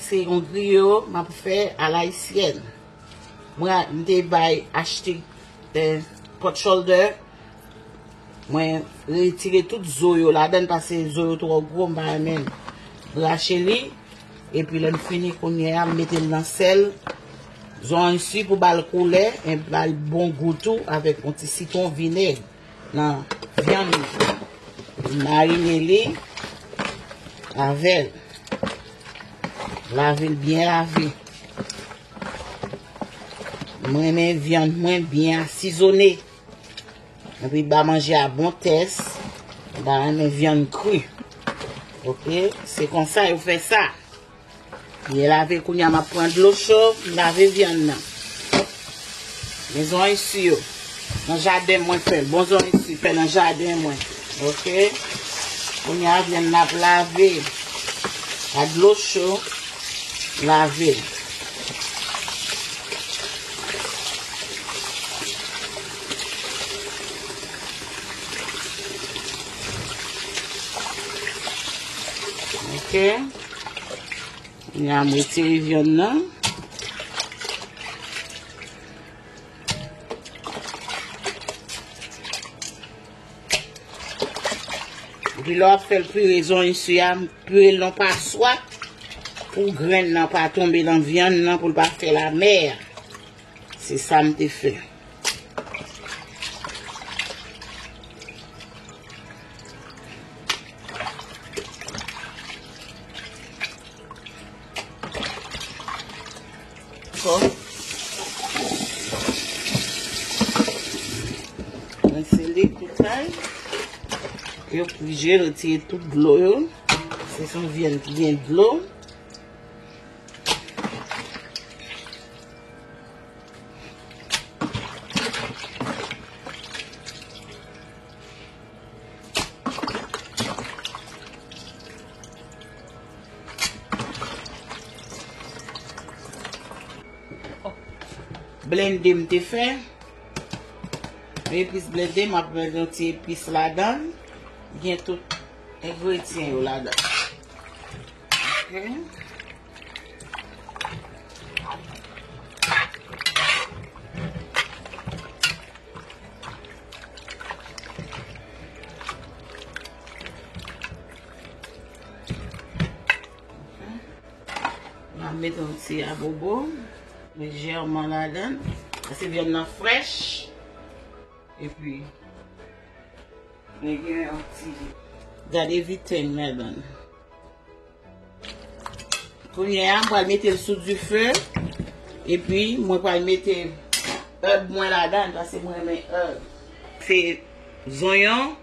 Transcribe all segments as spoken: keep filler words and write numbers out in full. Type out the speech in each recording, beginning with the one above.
Se yon griyo m ap fè a la ayisyèn. Mwen, m te bay achte, eh, pot shoulder. Mwen retire tout zo yo ladan l, paske zo yo twò gwo, m pa renmen rache li. Epi lè m fini kounye a, m mete l nan sèl, zòn isi pou ba l koulè, e ba l bon gou tou, avèk yon ti sitwon, vinèg nan vyann li. Marine li avè l. Lave l byen lave. Mwen renmen vyann mwen byen asizone. Epi ba manje a bon tès. M pa renmen vyann kri. Oke, se konsa yo fè sa. Byen lave, kounye a m ap pran dlo cho, m lave vyann nan. Men zòn isi yo. Nan jaden mwen fè l. Bon zòn isi fè nan jaden mwen. Oke. Kounye a vyann nan ap lave. A dlo cho, lave l. Oke. Kounye a m retire vyann nan. Epi lè w ap fè l pire zòn isi a, pire l nan paswa pou grenn nan pa tonbe nan vyann nan, pou l pa fè l amè. Se sa m te fè. Ankò. Rense li toutay. Yo oblije retire tout dlo yo. Se yon vyann ki gen dlo. Blende m te fè. Epis blende, m ap met yon ti epis ladan. Gen tout engredyan yo ladan. Oke. M ap met yon ti abobo lejèman ladan. Paske vyann nan frèch. Epi, men gen yon ti gade viten ladan. Kounye a, m pral mete l sou dife. Epi, mwen pral mete èb mwen ladan, paske mwen renmen èb. Se zonyon,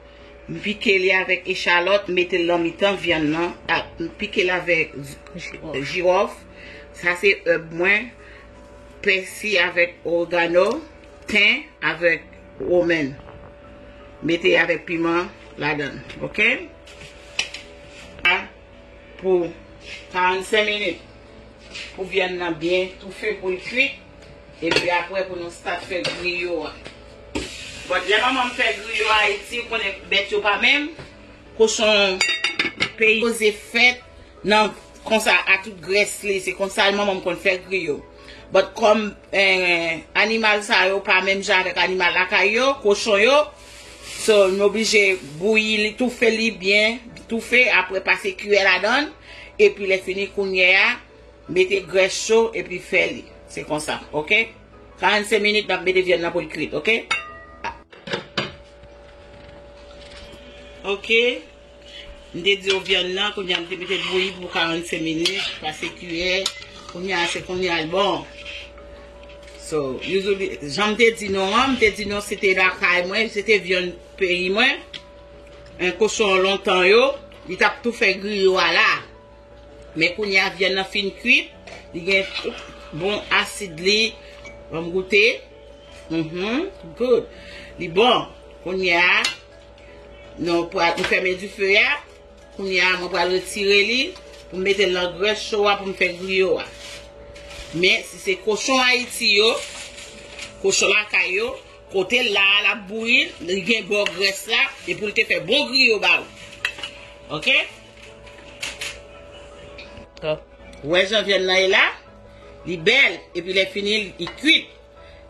m pike li avèk echalòt, m mete l nan mitan vyann nan. A, m pike l avèk jiwòf. Sa se èb mwen, pèsi avèk oregano, ten avèk women. Mete avèk piman ladan, oke? A, pou karannsenk minit. Pou vyann nan byen toufe, pou l kwit. Epi apre, pou nou start fè griyo a. But lè manman m fè griyo Ayiti, ou konnen bèt yo pa menm. Kochon peyi poze fèt nan konsa a tout grès li. Se konsa manman m konn fè griyo. But kòm, eh, animal sa yo pa menm jan avèk animal lakay yo, kochon yo, so, nou oblije bouyi li, toufe li byen, toufe, apre pase kiyè ladan l, epi lè fini kounye a, mete grès cho, epi fè li. Se konsa, oke? Karannsenk minit, n ap mete vyann nan pou l kwit, oke? Oke. M te di w vyann nan, kounye a m te mete l bouyi pou karannsenk minit, pase kiyè. Kounye a, se kounye a l bon. So, usually, jan m te di nou an, m te di nou se te lakay mwen, se te vyann peyi mwen. En kochon lontan yo, li t ap tou fè griyo a la. Men kounye a, vyann nan fin kwit, li gen tout bon asid li. Ban m goute. Mhm, good. Li bon. Kounye a, nou pral, nou fèmen dife a. Kounye a, mwen pral retire li pou m mete l nan grès cho a pou m fè griyo a. Men, si se kochon Ayiti yo, kochon lakay yo, kote l la a, l ap bouyi, li gen bò grès la, e pou l te fè bon griyo ba ou. Oke? Top. Ou wè jan vyann nan ye la? Li bèl, epi lè fini, li kwit.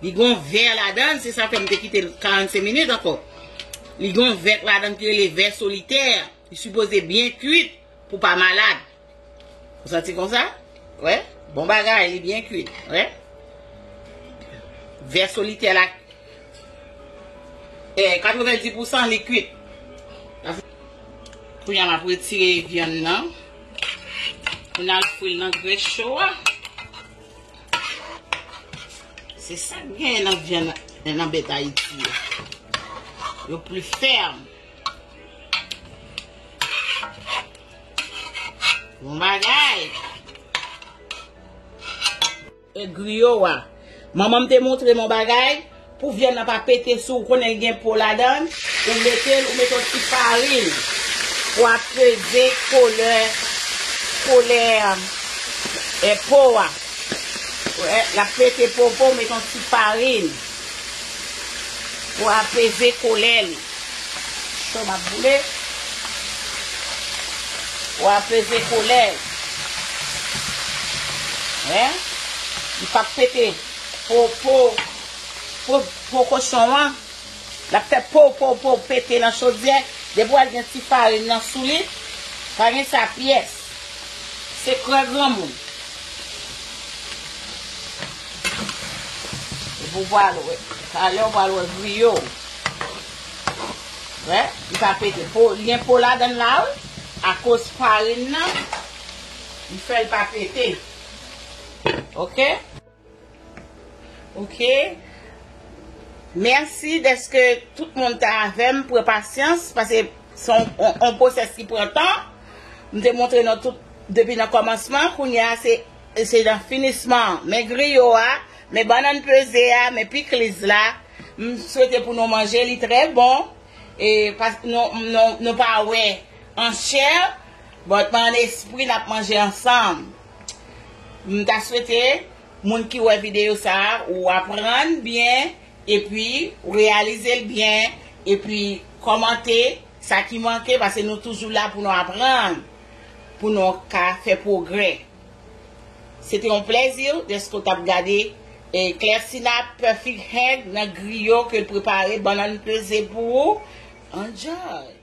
Li gon vè ladan l, se sa fè m te kite l karannsenk minit ankò. Li gon vè ladan l ki rele vè solitè. Li sipoze byen kwit pou pa malad. Ou santi konsa? Wè, bon bagay, li byen kwit. Wè. Vè solitè la, eh, katrevenndis pousan li kwit. Kounye a m ap retire vyann nan. Pou n al fri l nan gres cho a. Se sa k genyen nan vyann nan bèt Ayiti yo. Yo pli fèm. Bon bagay. E griyo a. Manman m te montre m yon bagay, pou vyann nan pa pete, si w konnen l gen po ladan l, ou mete l, ou mete yon ti farin pou apeze kolè, kolè, e, po a. Wè, l ap pete po, po, mete yon ti farin pou apeze kolè li. Cho m ap boule. Pou apeze kolè. Hein? Li p ap pete. Po, po, po, po kochon an. L ap fè po, po, po, pete nan chodyè. Depi w al gen ti farin nan sou li, pa gen sa pyès. Sekrè granmoun. Epi w pral wè. Talè w pral wè griyo. Wè, li pa pete. Po, li gen po ladan l la, wi. Akoz farin nan, li fè l pa pete. Oke? Oke? Mèsi dèske tout moun ta avè m, pran pasyans, paske se yon, yon, yon pwosès ki pran tan. M te montre nou tout depi nan kòmansman, kounye a se, se nan finisman. Men griyo a, men bannann peze a, men pikliz la. M swete pou nou manje, li trè bon. E pas, nou, nou, nou pa wè an chè, but men an espri n ap manje ansanm. M ta swete moun ki wè videyo sa a, ou aprann byen, epi ou reyalize l byen, epi kòmante sa ki manke, paske nou toujou la pou nou aprann, pou nou ka fè pwogrè. Se te yon plèzi dèske w t ap gade, e, Clefsina Perfect Hand nan griyo ke l prepare, bannann peze pou ou. Enjoy!